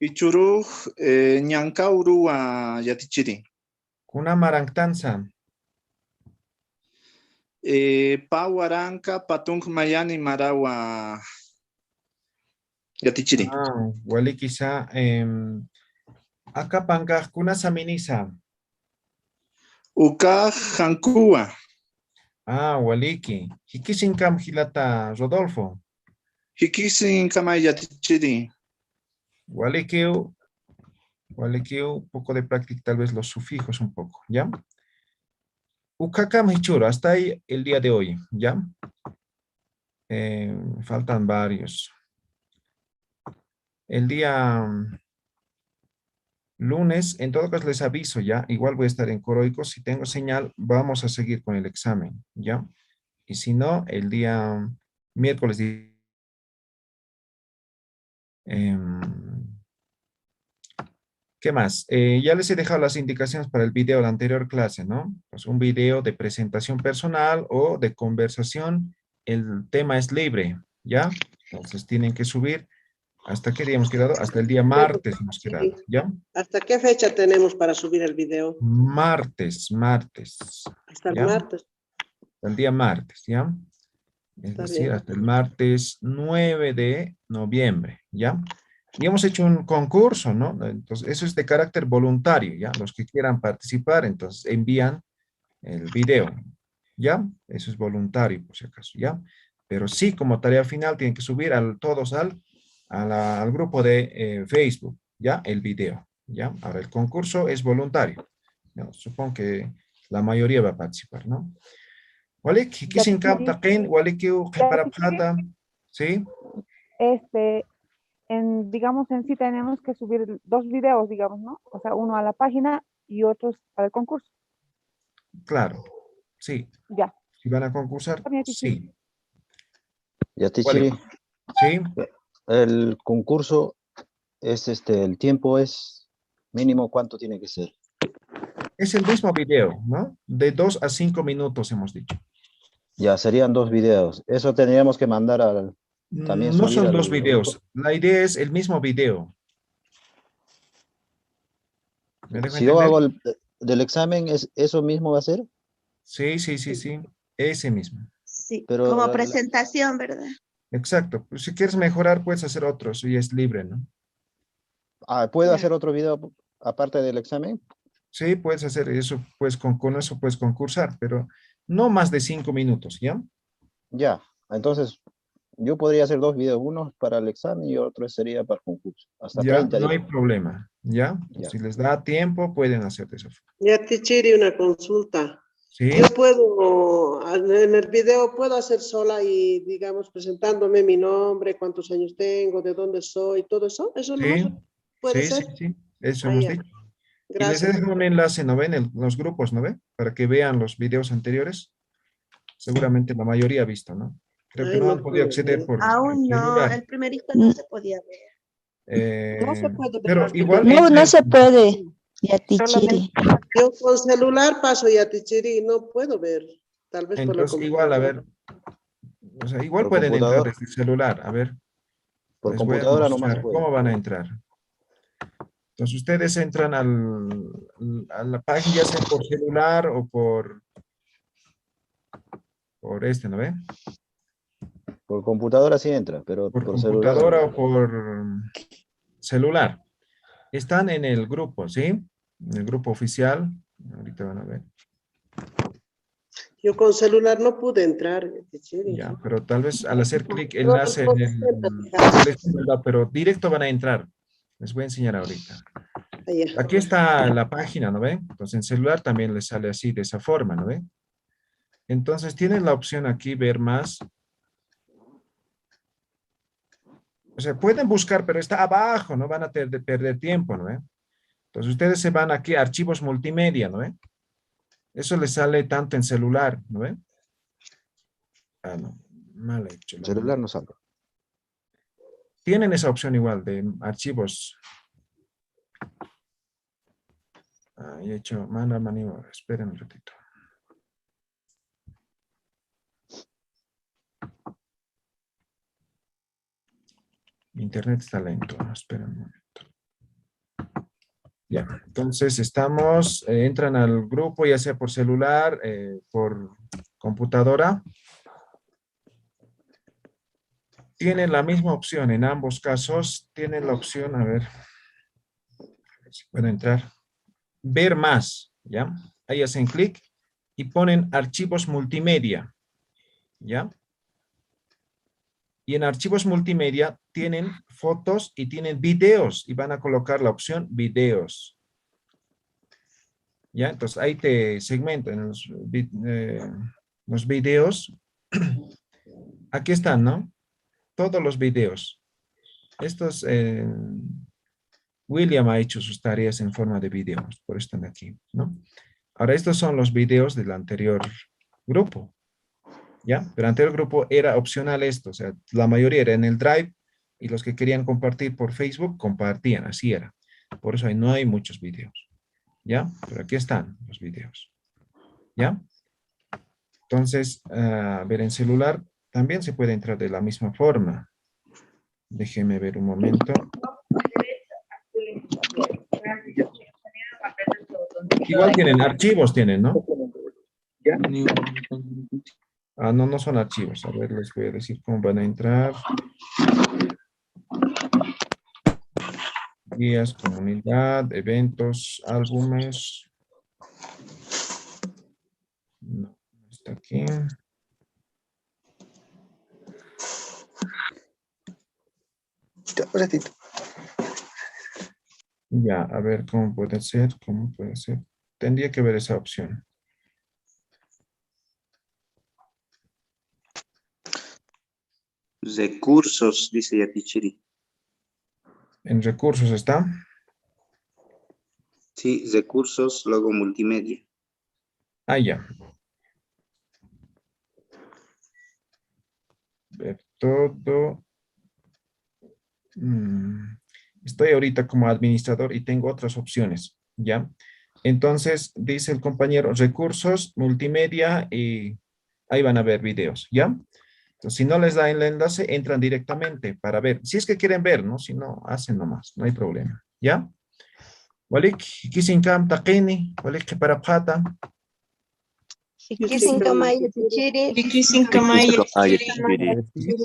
Jichhürux, eh, ñanqha uruwa Yatichiri. Kuna maranktansa. Eh, pä waranka, pä tunka mayani marawa Yatichiri. Ah, walikisa, em, aka pankax kuna saminisa. Ukax jankuwa. Ah, waliki. Jikisiñkam jilata Rodolfo. Jikisiñkamay Yatichiri. Walikiw, walikiw, poco de práctica, tal vez los sufijos un poco, ¿ya? Ukakam jichhüru, hasta ahí el día de hoy, ¿ya? Eh, faltan varios. El día, mm, lunes, en todo caso les aviso, ¿ya? Igual voy a estar en Coroico. Si tengo señal, vamos a seguir con el examen, ¿ya? Y si no, el día miércoles. Em, ¿qué más? Eh, ya les he dejado las indicaciones para el video de la anterior clase, ¿no? Pues un video de presentación personal o de conversación. El tema es libre, ¿ya? Entonces tienen que subir. ¿Hasta qué día hemos quedado? Hasta el día martes hemos quedado, ¿ya? ¿Hasta qué fecha tenemos para subir el video? Martes, martes. Hasta el ¿Ya? martes. El día martes, ¿ya? Es Está decir, bien. Hasta el martes nueve de noviembre, ¿ya? Y hemos hecho un concurso, ¿no? Entonces, eso es de carácter voluntario, ¿ya? Los que quieran participar, entonces envían el video, ¿ya? Eso es voluntario, por si acaso, ¿ya? Pero sí, como tarea final, tienen que subir al, todos al, a la, al grupo de, eh, Facebook, ¿ya? El video, ¿ya? Ahora, el concurso es voluntario. No, supongo que la mayoría va a participar, ¿no? Walik, jikisin kamtaqin, walikiw qhiparapxata, ¿sí? Este, en, digamos, en sí tenemos que subir dos videos, digamos, ¿no? O sea, uno a la página y otros para el concurso. Claro, sí. Ya. Si van a concursar, sí. Yatichiri, Sí, el concurso es este, el tiempo es mínimo, ¿cuánto tiene que ser? Es el mismo video, ¿no? De dos a cinco minutos hemos dicho. Ya serían dos videos. Eso tendríamos que mandar al... También no son dos videos. La idea es el mismo video. Si yo hago el, del examen, ¿es, ¿eso mismo va a ser? Sí, sí, sí, sí. Ese mismo. Sí, pero como presentación, ¿verdad? Exacto. Pues, si quieres mejorar, puedes hacer otro. Eso ya es libre, ¿no? Ah, ¿puedo hacer otro video aparte del examen? Sí, puedes hacer eso, pues con, con eso puedes concursar, pero no más de cinco minutos, ¿ya? Ya, entonces yo podría hacer dos videos, uno para el examen y otro sería para el concurso. Hasta ya, no hay problema, ¿ya? Si les da tiempo, pueden hacer eso. Yatichiri, una consulta. ¿Sí? Yo puedo, en el video puedo hacer sola y, digamos, presentándome mi nombre, cuántos años tengo, de dónde soy, todo eso. Eso no puede ser. Sí, sí, eso hemos dicho. Y les dejo un enlace, ¿no ven? En los grupos, ¿no ven? Para que vean los videos anteriores. Seguramente la mayoría ha visto, ¿no? Creo que no han podido acceder por... Aún no, el primerito no se podía ver. Eh, No se puede pero ver. igual No, no se puede. Yatichiri. Yo con celular paso Yatichiri, no puedo ver. Tal vez por la Entonces, igual, a computadora. Ver. O sea, igual Por pueden entrar computador. Desde el celular. A ver. Por Les voy a computadora nomás mostrar puede. ¿Cómo van a entrar? Entonces ustedes entran al, a la página, ya sea por celular o por, por este, ¿no ve? Por computadora sí entra, pero Por por, celular. computadora No. O por celular. Están en el grupo, ¿sí? En el grupo oficial. Ahorita van a ver. Yo con celular no pude entrar. Yatichiri. Ya, pero tal vez al hacer clic enlace en el, les manda, pero directo van a entrar. Les voy a enseñar ahorita. Ah, ya. Aquí está la página, ¿no ve? Entonces en celular también les sale así, de esa forma, ¿no ve? Entonces tienen la opción aquí, ver más. O sea, pueden buscar, pero está abajo, no van a ter- perder tiempo, ¿no ve? Entonces ustedes se van aquí a archivos multimedia, ¿no ve? Eso les sale tanto en celular, ¿no ve? Ah, no, mal hecho. El celular no sale. Tienen esa opción igual de archivos. Ah, he hecho mala maniobra. Esperen un ratito. Mi internet está lento. Esperen un momento. Ya, entonces estamos, eh, entran al grupo, ya sea por celular, eh, por computadora. Tienen la misma opción en ambos casos. Tienen la opción, a ver, a ver si puedo entrar. Ver más, ¿ya? Ahí hacen clic y ponen archivos multimedia, ¿ya? Y en archivos multimedia tienen fotos y tienen videos y van a colocar la opción videos. ¿Ya? Entonces ahí te segmenta en los, vi- eh, los videos. Aquí están, ¿no? Todos los videos. Estos, eh, William ha hecho sus tareas en forma de videos, por eso están aquí, ¿no? Ahora, estos son los videos del anterior grupo, ¿ya? Pero anterior grupo era opcional esto, o sea, la mayoría era en el Drive y los que querían compartir por Facebook, compartían, así era. Por eso ahí no hay muchos videos, ¿ya? Pero aquí están los videos, ¿ya? Entonces, ah, a ver, en celular también se puede entrar de la misma forma. Déjeme ver un momento. Igual tienen archivos, tienen, ¿no? Ah, no, no son archivos. A ver, les voy a decir cómo van a entrar. Guías, comunidad, eventos, álbumes. No, está aquí. Un ratito. Ya, a ver cómo puede ser, cómo puede ser. Tendría que ver esa opción. Recursos, dice yatichiri. En recursos está. Sí, recursos, luego multimedia. Ah, ya. Ver todo. Mm, estoy ahorita como administrador y tengo otras opciones, ¿ya? Entonces, dice el compañero, recursos, multimedia, y ahí van a ver videos, ¿ya? Entonces, si no les da el enlace, entran directamente para ver. Si es que quieren ver, ¿no? Si no, hacen nomás, no hay problema, ¿ya? Walik, jikisinkam taqini, walik qhiparapxata. Jikisinkama yatichiri. Jikisinkama Jikisinkama yatichiri. yatichiri.